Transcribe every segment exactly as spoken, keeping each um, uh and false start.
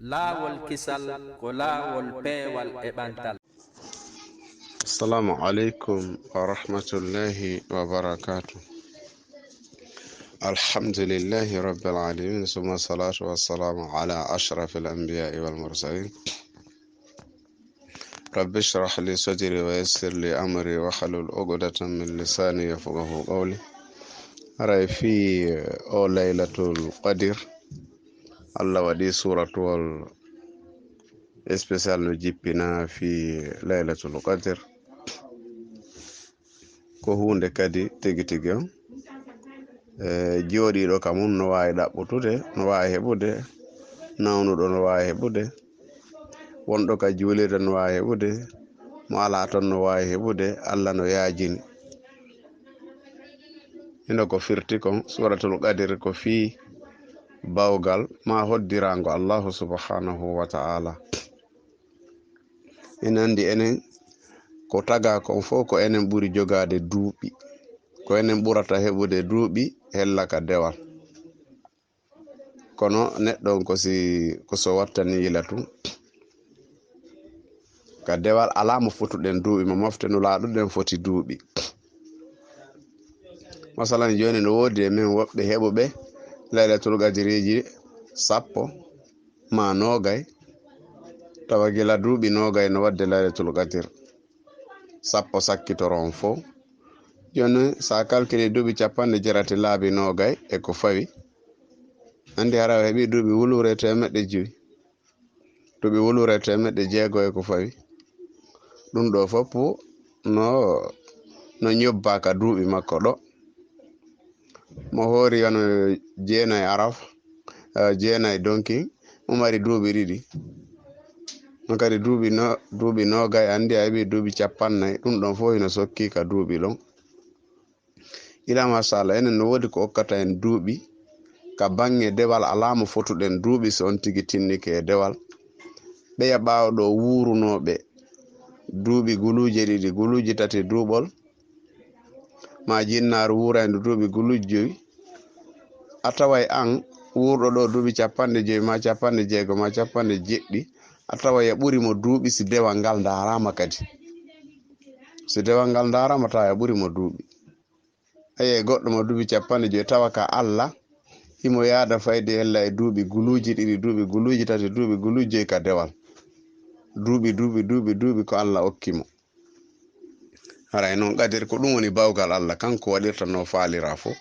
Laawol kisal ko laawol peewal e ɓantal. Assalamu alaikum wa rahmatullahi wa barakatuh. Alhamdulillahi rabbil alamin, summa salatu wassalamu ala ashrafil anbiya'i wal mursalin. Rabbi shrah li sadri wa yassir li amri wahlul uqdatan min lisani yafqahu qawli. Haray fii o laylatul qadr, Allah waɗi suuratuwol spécial no jippina fii laylatul qadr. Ko huunde kadi tigi tigi on. E, jooɗiiɗo ka mun no waawi ɗaɓɓutude, no waawi heɓude, nawnuɗo no waawi heɓude, wonɗo ka juulirde no waawi heɓude, mo alaa ton no waawi heɓude, Allah no yaajini. Hino ko firti kon, Suuratul Qadri ko fii bawgal maa hoddiraango Allahu subhanahu wa ta'ala. En anndi enen ko tagaa kon fow ko enen ɓuri jogaade duuɓi, ko enen ɓurata heɓude duuɓi hella ka dewal. Kono neɗɗo on ko si, ko so wattani yila tun. Ka dewal alaa mo fotuɗen duuɓi, mo mofte Nulaaɗo ɗen foti duuɓi. Masalan, jooni no woodi e men woɓɓe heɓuɓe Laylatul Qadiriiji sappo maa noogay, tawa gila duuɓi noogay no waɗde Laylatul Qadr. Sappo sakkitoro on fow. Jooni, so a kalkili duuɓi capanɗe jeetati laabi noogay e ko fawi, anndi hara o heɓii duuɓi wuluure e teemeɗɗe jowi. Duuɓi wuluure e teemeɗɗe jeego e ko fawi. Ɗun ɗoo fow no, no ɲobbaa ka duuɓi makko ɗoo. Mo hoori wano jeenay Arafa, eh, jeenay Donkin, mo mari duuɓi ɗiɗi. On kadi duuɓi no-, duuɓi noogay, anndi a heɓii duuɓi capannay, ɗun ɗon fow hino sokki ka duuɓi ɗon. Ila machallah, enen no woodi ko okkata en duuɓi ka baŋŋe dewal, alaa mo fotuɗen duuɓi si on tigi tinnike e dewal. Ɓeya ɓaawo ɗoo wuurunooɓe duuɓi guluuje ɗiɗi, guluuje tati duuɓol, maa jinnaaru wuurayndu duuɓi guluuje jowi, a taway an wuurɗo ɗoo duuɓi capanɗe jowi, maa capanɗe jeego, maa capanɗe jeɗɗi, a taway a ɓuri mo duuɓi si dewal ngal ndaaraama kadi. Si dewal ngal ndaaraama, tawa a ɓuri mo duuɓi. A yi'ay goɗɗo mo duuɓi capanɗe jowi, tawa ka Alla, himo yaada fayde hella e duuɓi guluuje ɗiɗi, duuɓi guluuje tati, duuɓi guluuje jowi ka dewal. Duuɓi, duuɓi, duuɓi, duuɓi ko Alla okki mo. Haray non, Qadir ko ɗun woni bawgal Alla, kanko waɗirta no faaliraa fow.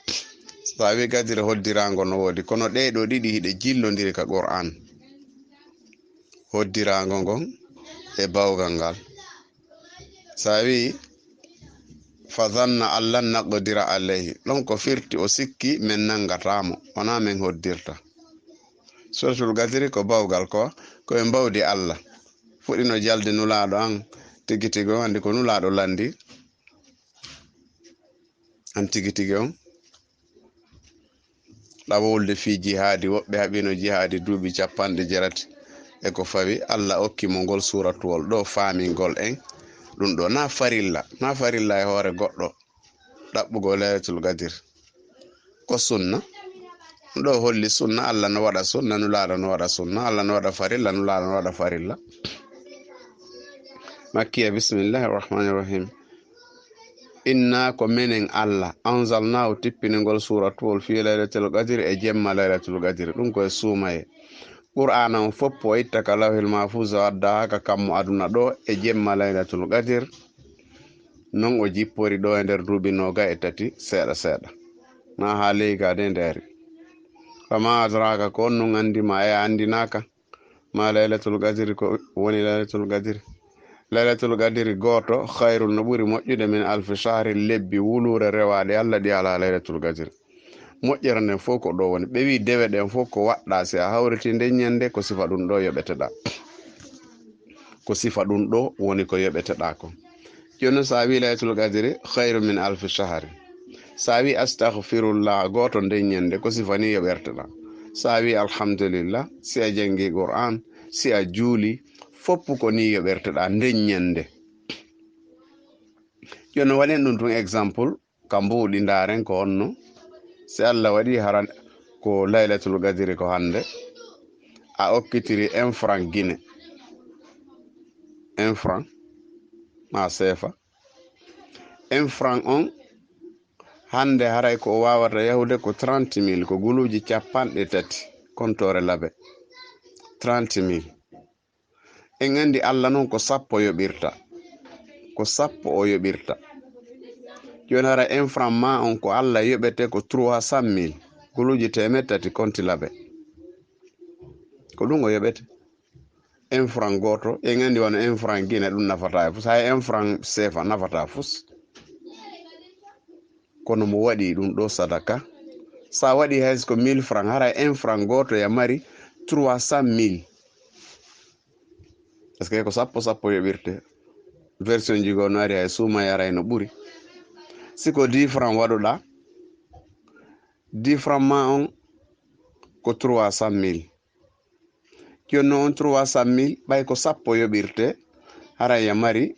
So a wi'i Qadir hoddiraango no woodi, kono ɗee ɗoo ɗiɗi hiɗe jillondiri ka Qur'aan. Hoddiraango ngon e bawgal ngal. So a wi'i, "Fa zanna an lan naqdira alayhi," ɗon ko firti o sikki men nangataa mo, wonaa men hoddirta. Suuratul Qadri ko bawgal ko, ko e mbawdi Alla. Fuɗɗino jalde Nulaaɗo an tigi tigi on, anndi ko Nulaaɗo lanndi an tigi tigi on. Ɗawowolde fii jihaadi, woɓɓe haɓino jihaadi duuɓi capanɗe jeetati e ko fawi, Alla okki mo ngol suuratuwol ɗoo, faamingol en ɗun ɗoo. Naa farilla, naa farilla e hoore goɗɗo ɗaɓɓugol Laylatul Qadr. Ko sunna. Ɗoo holli sunna, Alla no waɗa sunna, Nulaaɗo no waɗa sunna, Alla no waɗa farilla, Nulaaɗo no waɗa farilla. Makkiya, bismillahir rahmanir rahim. Inna, ko menen Alla, anzalnaahu, tippini ngol suuratuwol fii Laylatul Qadri, e jemma Laylatul Qadri, ɗun ko e suumayee. Qur'aana on fow o itta ka Lawhil Mahfuuza, o adda haa ka kammu aduna ɗoo e jemma Laylatul Qadr. Non o jippori ɗoo e nder duuɓi noogay e tati seeɗa seeɗa. Naa haa ley gaa de ndaari. Wa maa adraaka, ko honɗun anndi ma, e a anndinaaka ma Laylatul Qadri, ko woni Laylatul Qadri? Laylatul Qadri gooto, khayrun, no ɓuri moƴƴude, min alfi shahrin, lebbi wuluure rewaaɗi Alla ɗi alaa Laylatul Qadri. Moƴƴere nden fow ko ɗoo woni. Ɓe wi'i dewe ɗen fow ko waɗɗaa, si a hawritii nden ɲande, ko sifa ɗun ɗoo yoɓeteɗaa. Ko sifa ɗun ɗoo woni ko yoɓeteɗaa kon. Jooni, so a wi'i Laylatul Qadri khayrun min alfi shahri, so a wi'i astaghfirullah gooto nden ɲande, ko sifa nii yoɓerteɗaa. So a wi'i alhamdulillah, si a janngii Qur'aan, si a juulii, fow ko nii yoɓerteɗaa nden ɲande. Jooni, waɗen ɗun tun exemple ka mbuuɗi, ndaaren ko honno. Si Alla waɗii hara ko Laylatul Qadri ko hande, a okkitiri un franc Guinée, un franc, ma seefa, un franc on, hannde haray ko o waawata yahude ko trente mille, ko guluuji capanɗe tati kontoore labe. Trente mille. En anndi Alla non ko sappo yoɓirta. Ko sappo o yoɓirta. Jooni hara un franc ma on ko Alla yoɓete ko trois cent mille. Guluuji teemeɗɗe tati konti labe. Ko ɗum o yoɓete. Un franc gooto, en anndi wano un franc Guinée ɗum nafataa e fus. Hay un franc seefa nafataa fus. Kono mo waɗi ɗum ɗo sadaka, sa waɗi hay so ko mille franc, haray un franc gooto ya mari trois cent mille. Parce que ko sappo sappo yoɓirte. Version ji goo no ari hay suuma yaray no ɓuri. Si ko dix franc waɗuɗa, dix franc ma on ko trois cent mille. Jooni non on trois cent mille, ɓay ko sappo yoɓirte, haray ya mari,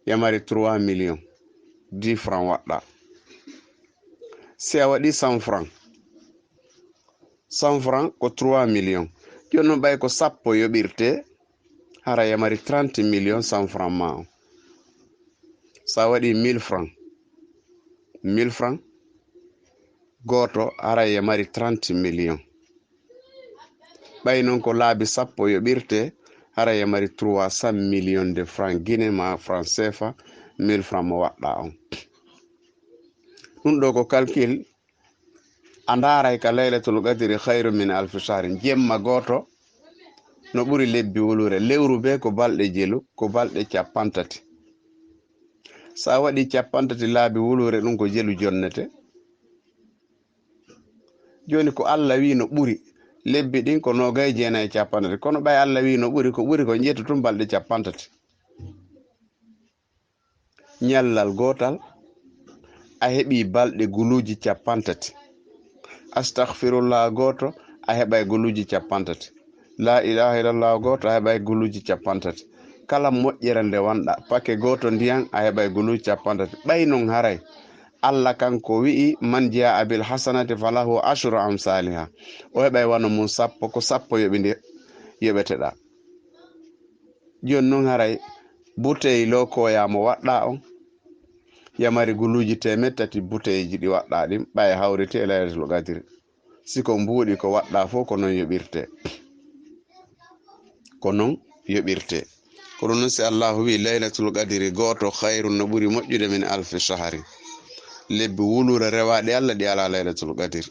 ya mari trois millions. Dix franc waɗɗa. Si a waɗi cent franc, cent franc ko trois millions. Jooni non ɓay ko sappo yoɓirte, haray ya mari trente millions cent franc ma on. Sa waɗi mille franc, mille franc gooto, haray ya mari trente millions. Ɓay non ko laabi sappo yoɓirte, haray ya mari trois cent millions de francs Guinée ma franc seefa, mille franc mo waɗɗa on. Ɗum ɗo ko calcul, a ndaaray ka Laylatul Qadri khayru min alfi shahrin. Jemma gooto no ɓuri lebbi wulure. Lewru bee ko balɗe jelu, ko balɗe cappanɗe tati. Sa waɗi cappanɗe tati laabi wulure, ɗum ko jelu jonnete. Jooni ko Alla wi'i no ɓuri, lebbi ɗin ko noogay e jeenay e cappanɗe tati. Kono ɓay Alla wi'i no ɓuri, ko ɓuri ko ƴettu tun balɗe cappanɗe tati. Ñallal gootal, a heɓi balɗe guluuji cappanɗe tati. Astaghfirullah gooto, a heɓay guluuji cappanɗe tati. La ilaha illallah gooto, a heɓay guluuji cappanɗe tati. Kala moƴƴere nde wanɗa, pake gooto ndiyan, a heɓay guluuji cappanɗe tati. Ɓay non haray, Alla kanko wi'i, "Man jaa'a bil hasanati falahu ashru amsaliha." O heɓay wano mun sappo, ko sappo yoɓi nde yoɓeteɗaa. Jooni non haray butey lokoya mo waɗɗaa on, ya mari guluuji teemeɗɗe tati buteyji ɗi waɗɗaa ɗin, ɓay hawriti e Laylatul Qadri. Si ko mbuuɗi ko waɗɗaa fow, ko non yoɓirtee. Ko non yoɓirtee. Ko ɗum non si Allaahu wi'i, "Laylatul Qadri gooto khayrun no ɓuri moƴƴude min alfi shahri." Lebbi wulure rewaaɗi Alla ɗi alaa Laylatul Qadri.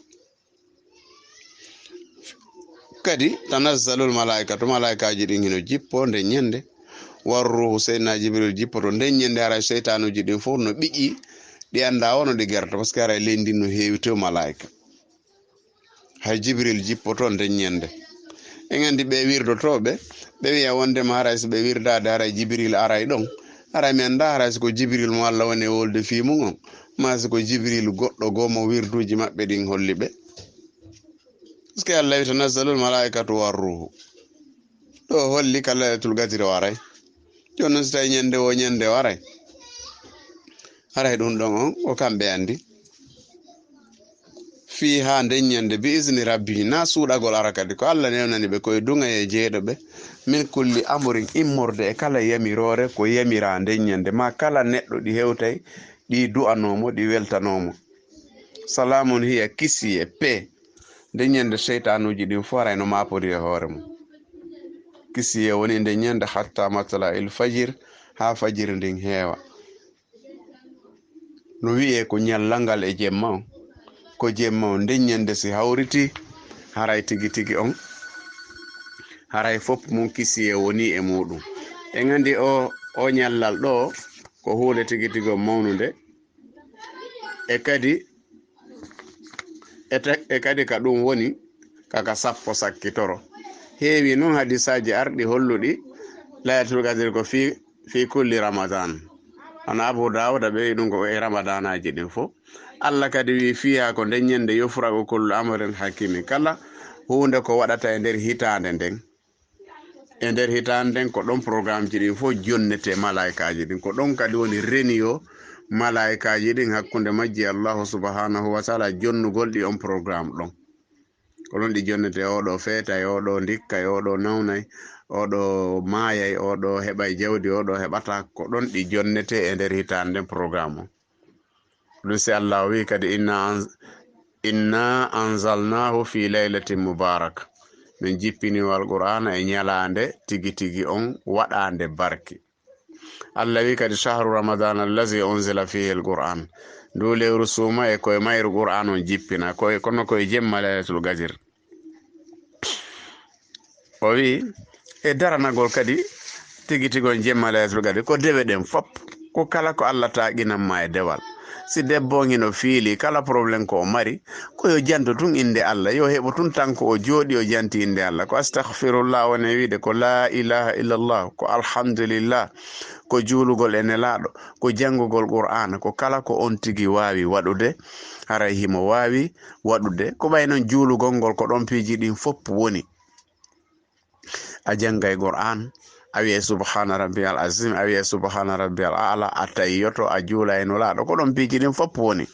Kadi, tanazzalul malaa'ikatu, malaa'ikaaji ɗin hino jippoo nden ñande. War ruuhu, Seydina Jibril jippoto nden ñande, haray seytaanuuji ɗin fow no ɓiƴi, ɗi anndaa wano ɗi gerto, parce que haray leydi no heewi tew malaa'ika. Hay Jibril jippoto nden ñande. En anndi ɓe wirdotooɓe, ɓe wi'a wondema haray so ɓe wirdaade, haray Jibril aray ɗon. Haray mi anndaa haray si ko Jibril mo Alla woni e wolde fii mun on, maa si ko Jibril goɗɗo goo mo wirduuji maɓɓe ɗin holli ɓe. Parce que Alla wi, "Tanazzalul malaa'ikatu war ruuhu." Ɗo holli ka Laylatul Qadri waray. Jooni non si tawi ñande wo ñande waray. Haray ɗum ɗon on, ko kamɓe anndi. Fii haa nden ñande, bi izni rabbi, naa suuɗagol ara kadi, ko Alla newnani ɓe koye duŋayee jeyɗo ɓe, min kulli amrin, immorde e kala yamiroore ko yamiraa nden ñande, maa kala neɗɗo ɗi hewtay, ɗi du'anoo mo, ɗi weltanoo mo. Salaamun hiya, kisiyee, pee. Nden ñande seytaanuuji ɗin fow aray no maapori e hoore mum. Kisiyee woni nden ñande hatta matla'il fajir, haa fajiri ndin heewa. No wi'ee ko ñallal ngal e jemma on. Ko jemma on, nden ñande si hawriti, haray tigi tigi on, haray fof mum kisiyee woni e muɗum. En anndi o, o ñallal ɗo, ko huunde tigi tigi on mawnunde. E kadi, e ta-, e kadi ka ɗum woni, ka ka sappo sakkitoro. Heewi non hadisaaji arɗi holluɗi Laylatul Qadri ko fii, fii kulli Ramadan. Hono Abu Dawuda ɓe wi'i ɗum ko e Ramadanaaji ɗin fof. Alla kadi wi'i, "Fiihaa ko nden ñande yufraqu kullu amrin hakimin." Kala huunde ko waɗata e nder hitaande nden. E nder hitaande nden ko ɗon programmeji ɗin fof jonnetee malaa'ikaaji ɗin. Ko ɗon kadi woni reniyo malaa'ikaaji ɗin hakkunde majji e Allahu subhanahu wa ta'ala jonnugol ɗi on programme ɗon. Ko ɗon ɗi jonnetee, oo ɗoo feetay, oo ɗoo ndikkay, oo ɗoo nawnay, oo ɗoo maayay, oo ɗoo heɓay jawdi, oo ɗoo heɓataa. Ko ɗon ɗi jonnetee e nder hitaande nden, programme on. Ɗun si Allah o wi'i kadi, "Inna anz-, inna anzalnahu fi laylatin mubarak." Min jippini o Alqur'aana e ñalaande tigi tigi on waɗaande barke. Allah wi'i kadi, "Shahru Ramadan allazi unzila fihi al-Qur'an." Ndu lewru suuma e koye mayru Qur'aan on jippina, koye, kono koye jemma Laylatul Qadr. O wi'i, e daranagol kadi tigi tigi on jemma Laylatul Qadr, ko dewe ɗen fop, ko kala ko Allah taaqinan ma e dewal. Si debbo on hino fiili kala problème ko o mari, ko yo janto tun innde Allah, yo heɓu tun tan ko o jooɗi o janti innde Allah. Ko astaghfirullah woni e wi'ude, ko laa ilaaha illallah, ko alhamdulillah, ko juulugol e Nelaaɗo, ko janngugol Qur'aana, ko kala ko on tigi waawi waɗude, haray himo waawi waɗude. Ko ɓay non juulugol ngol, ko ɗon piiji ɗin fop woni. A janngay Qur'aan, a wi'ay subhaana rabbiyal azim, a wi'ay subhaana rabbiyal a'la, a tayyoto, a juula e Nulaaɗo. Ko ɗon piiji ɗin fop woni.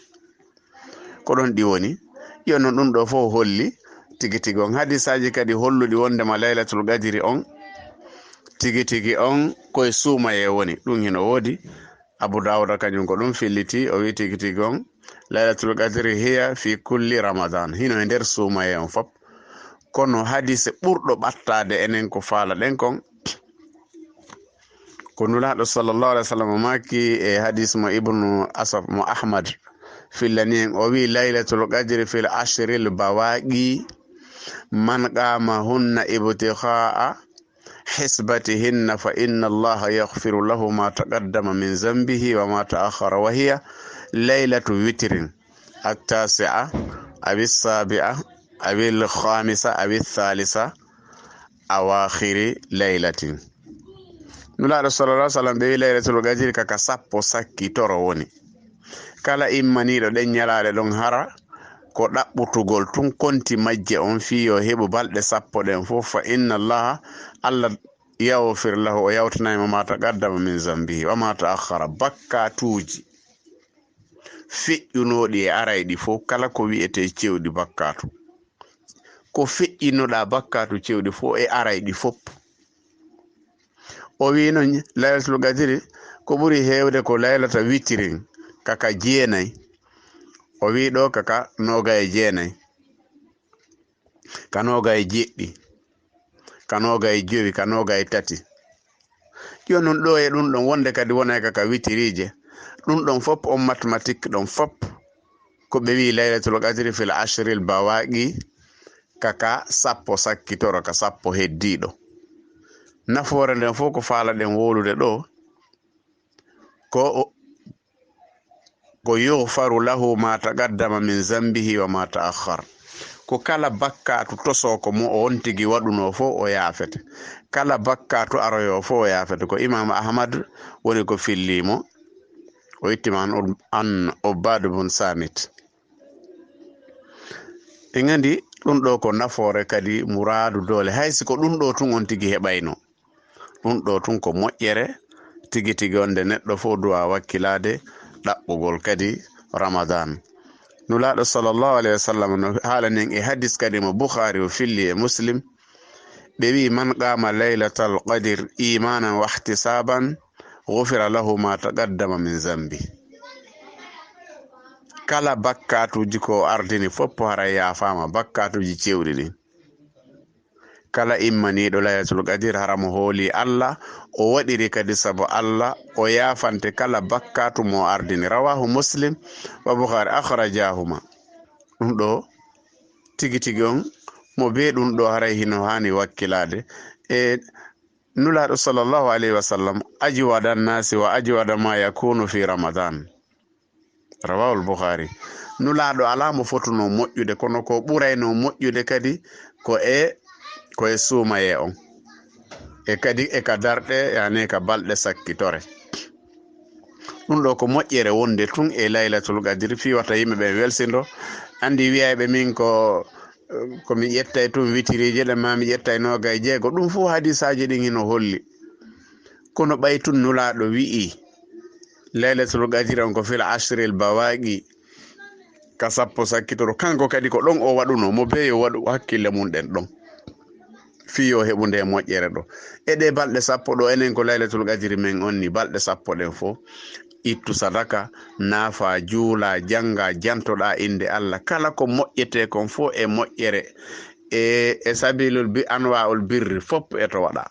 Ko ɗon ɗi woni. Yo non ɗun ɗoo fow holli tigi tigi on. Hadiisaaji kadi holluɗi wondema Laylatul Qadri on tigi tigi on koye suumayee woni. Ɗun hino woodi. Abu Daawuda kañun ko ɗun filliti, o wi'i tigi tigi on, "Laylatul Qadri hiya fi kulli Ramadan." Hino e nder suumayee on fop. Kono hadiise ɓurɗo ɓattaade enen ko faalaɗen kon, ko Nulaaɗo sallallahu alaihi wasallam maaki e hadiis mo Ibnu Asaf mo Ahmad fillani en, o wi'i, "Laylatul Qadri fil ashril bawaaqi, man qaama hunna ibtiqaa'a hisbatihinna fa inna Allaha yaghfiru lahu ma taqaddama min zambihi wa ma ta'akhkhara, wa hiya laylatu witrin, at-tasi'a aw as-sabi'a aw al-khamisa aw ath-thalitha awaakhiri laylatin." Nulaaɗo sallallahu alaihi wasallam ɓe wi'i Laylatul Qadri ka, ka sappo sakki toro woni. Kala immaniiɗo ɗen ñalaaɗe ɗon hara ko ɗaɓɓutugol tun konti majje on fii yo heɓu balɗe sappo ɗen fow, fa inna Allaha, Allah yaghfir lahu, o yawtanay mo ma taqaddama min zambihi wa ma ta'akhkhara, bakkaatuuji feƴƴunooɗi e arayɗi fow, kala ko wi'etee cewɗi bakkaatu. Ko feƴƴinnoɗaa bakkaatu cewɗi fow e arayɗi fow. O wi'i non, Laylatul Qadri, ko ɓuri heewde ko laylata witirin, ka ka jeenay. O wi'i ɗoo ka ka noogay e jeenay, ka noogay e jeɗɗi, ka noogay e jowi, ka noogay e tati. Yo non ɗoo e ɗun ɗon wonde kadi wonay ka ka witiriije. Ɗun ɗon fop on mathématique ɗon fop ko ɓe wi'i Laylatul Qadri fil ashril bawaaqi ka ka sappo sakkitoro ka sappo heddiiɗo. Nafoore nden fow ko faalaɗen wowlude ɗoo ko o-, ko yughfaru lahu ma taqaddama min zambihi wa ma ta'akhkhar. Ko kala bakkaatu tosoo ko mo on tigi waɗunoo fow o yaafete. Kala bakkaatu aroyoo fow o yaafete. Ko Imam Ahmad woni ko fillii mo. O ittima an, an Ubbad bun Samit. En anndi ɗun ɗoo ko nafoore kadi muraadu doole. Hay si ko ɗun ɗoo tun on tigi heɓayno. Ɗun ɗoo tun ko moƴƴere tigi tigi on nde neɗɗo fow duwaa wakkilaade ɗaɓɓugol kadi Ramadan. Nulaaɗo sallallahu alaihi wasallam no haalani en e hadis kadi mo Bukhari o filli e Muslim. Ɓe wi'i, "Man qaama laylatal qadr imanan wa ihtisaban, ghufira lahu ma taqaddama min zambi." Kala bakkaatuuji ko o ardini fow haray yaafaama, bakkaatuuji cewɗi ɗin. Kala immaniiɗo Laylatul Qadr hara mo hoolii Allah, o waɗiri kadi sabu Allah, o yaafante kala bakkaatu mo o ardini. Rawahu Muslim wa Bukhari, akhrajahuma. Ɗun ɗoo tigi tigi on, mo bee ɗun ɗoo haray hino haani wakkilaade. E Nulaaɗo sallallahu alayhi wa sallam, ajwada nnaasi wa ajwada ma yakunu fi Ramadan. Rawahul Bukhari. Nulaaɗo alaa mo fotunoo moƴƴude, kono ko ɓuraynoo moƴƴude kadi ko e, ko e suumayee on. E kadi e ka darɗe, yani ka balɗe sakkitore. Ɗun ɗoo ko moƴƴere wonde tun e Laylatul Qadri, fii wata yimɓe ɓen welsindo. Anndi wi'ayɓe min ko, ko mi ƴettay tun witiriije ɗen, maa mi ƴettay noogay jeego. Ɗun fow hadiisaaji ɗin hino holli. Kono ɓay tun Nulaaɗo wi'i, Laylatul Qadri on ko fil ashril bawaaqi. ka sappo sakkitoro, kanko kadi ko ɗon o waɗuno, mo bee yo waɗu hakkille mum ɗen ɗon. Fii yo heɓu nde moƴƴere ɗo. E ɗee balɗe sappo ɗo, enen ko Laylatul Qadri men on ni, balɗe sappo ɗen fof, ittu sadaka, naafa, juula, jannga, jantoɗaa innde Allah. Kala ko moƴƴetee kon fof e moƴƴere, e, e sabiilul bi-, anwaa'ul birri, fof e to waɗaa.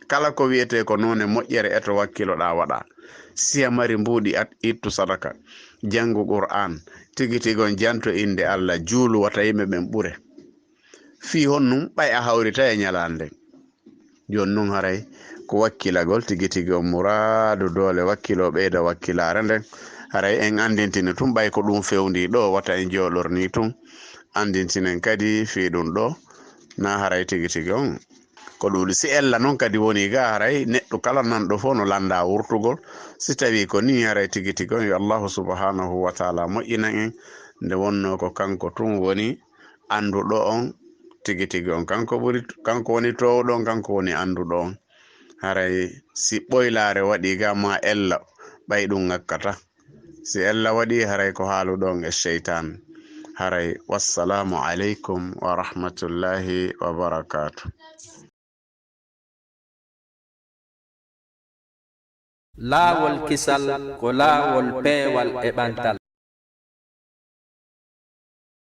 Kala ko wi'etee ko noone moƴƴere e to wakkiloɗaa waɗaa. Si a mari mbuuɗi at, ittu sadaka, janngu Qur'aan, tigi tigi on janto innde Allah, juulu wata yimɓe ɓen ɓure. Fii honɗun ɓay a hawritay e ñalaande nden? Jooni nun haray ko wakkilagol tigi tigi on muraadu doole wakkiloo ɓeyda wakkilaare nden. Haray en anndintini tun ɓay ko ɗun fewndii ɗoo, wata en jooɗor nii tun. Anndintinen kadi fii ɗun ɗoo, naa haray tigi tigi on ko ɗuuɗi. Si ella non kadi wonii gaa, haray neɗɗo kala nanɗo fow no lanndaa wurtugol. Si tawii ko nii, haray tigi tigi on yo Allaahu subhaanahu wa taala moƴƴinan en, nde wonnoo ko kanko tun woni annduɗo on tigi tigi on. Kanko ɓuri, kanko woni toowuɗo on, kanko woni annduɗo on. Haray si ɓoylaare waɗii gaa maa ella, ɓay ɗun ŋakkataa. Si ella waɗii, haray ko haaluɗo on e seytaan. Haray, wassalaamu aleykum wa rahmatullaahi wa barakaatu. Laawol kisal ko laawol peewal e ɓantal.